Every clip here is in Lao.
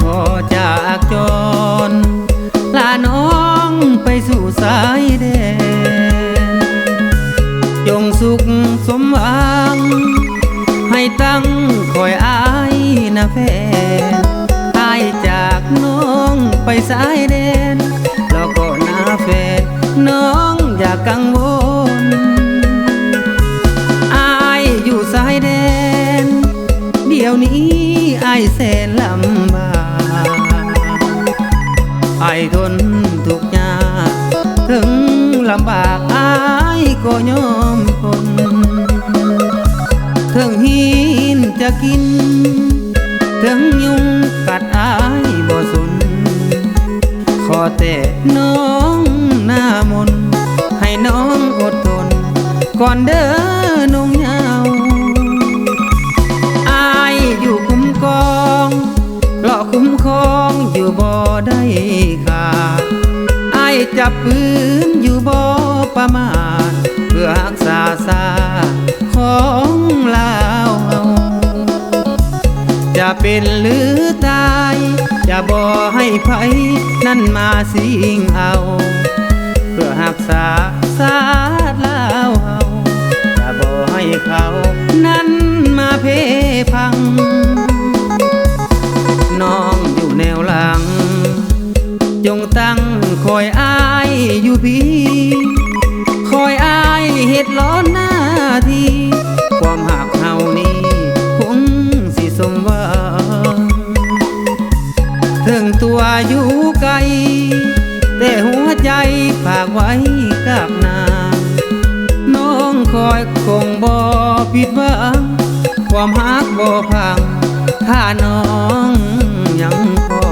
ຂໍຈາກຈອນ ລານ້ອງໄປສູ່ຊາຍແດນ ຈົ່ງສຸກສົມຫວັງ ໃຫ້ຕັ້ງຄອຍອ້າຍນະແຟນ ອ້າຍຈາກນ້ອງໄປຊາຍແດນ ລະກໍນະແຟນ ນ້ອງຢ່າກັງວົນ ອ້າຍຢູ່ຊາຍແດນ ດຽວນີ້ອ້າຍແສນລຳບາກ ອ້າຍທົນທຸກຍາກ ເຖິງລຳບາກອ້າຍກໍຍອມທົນ ເຖິງຫີນຈະກິນ ເຖິງຍຸງກັດອ້າຍບໍ່ສົນ ຂໍແຕ່ນ້ອງໜ້າມົນ ໃຫ້ນ້ອງອົດທົນ ກ່ອນເດີນ້ອງເຍົາ ອ້າຍຢູ່ຄຸ້ມຄອງ ເລາະຄຸ້ມຄອງຢູ່ບໍ່ໄດ້ຂາດ ອ້າຍຈັບປືນຢູ່ບໍ່ປະໝາດ ເພື່ອຮັກສາຊາດຂອງລາວເຮົາ ຈະເປັນຫຼືຕາຍ ຈະບໍ່ໃຫ້ໃຜນັ້ນມາຊິງເອົາ ເພື່ອຮັກສາຊາດລາວເຮົາ ຈະບໍ່ໃຫ້ເຂົານັ້ນມາເພພັງ ນ້ອງຢູ່ແນວຫຼັງ ຈົ່ງຕັ້ງຄອຍອ້າຍຢູ່ພີ້ ຄອຍອ້າຍເຮັດຫຼອນໜ້າທີ່ ຄວາມຮັກເຮົານີ້ຄົງຊິສົມຫວັງ ເຖິງຕົວຢູ່ໄກ ແຕ່ຫົວໃຈຝາກໄວ້ກັບນາງ ນ້ອງຄອຍຄົງບໍ່ຜິດຫວັງ ຄວາມຮັກບໍ່ພັງ ຖ້ານ້ອງຍັງພໍ.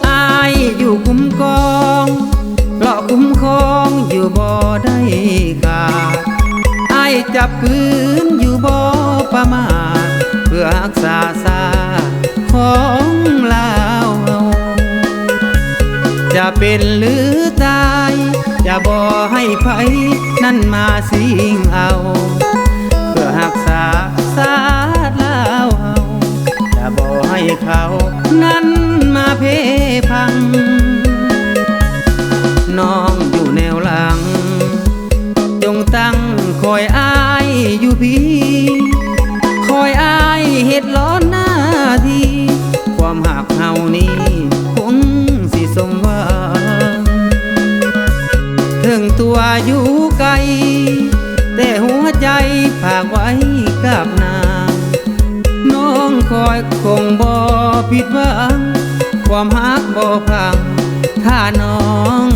ອ້າຍຢູ່ຄຸ້ມຄອງ ເລາະຄຸ້ມຄອງຢູ່ບໍ່ໄດ້ຂາດ ອ້າຍຈັບປືນຢູ່ບໍ່ປະໝາດ ເພື່ອຮັກສາຊາດຂອງລາວເຮົາ ຈະເປັນຫຼືຕາຍ ຈະບໍ່ໃຫ້ໃຜນັ້ນມາຊິງເອົາ ເພື່ອຮັກສາຊາດລາວເຮົາ ຈະບໍ່ໃຫ້ເຂົານັ້ນມາເພພັງ ນ້ອງຢູ່ແນວຫຼັງ ຈົ່ງຕັ້ງຄອຍອ້າຍຢູ່ພີ້ ຄອຍອ້າຍເຮັດຫຼອນໜ້າທີ່ ຄວາມຮັກເຮົານີ້ຄົງຊິສົມຫວັງ ເຖິງຕົວຢູ່ໄກ ແຕ່ຫົວໃຈຝາກໄວ້ກັບນາງ ນ້ອງຄອຍຄົງບໍ່ຜິດຫວັງ ຄວາມຮັກບໍ່ພັງ ຖ້ານ້ອງ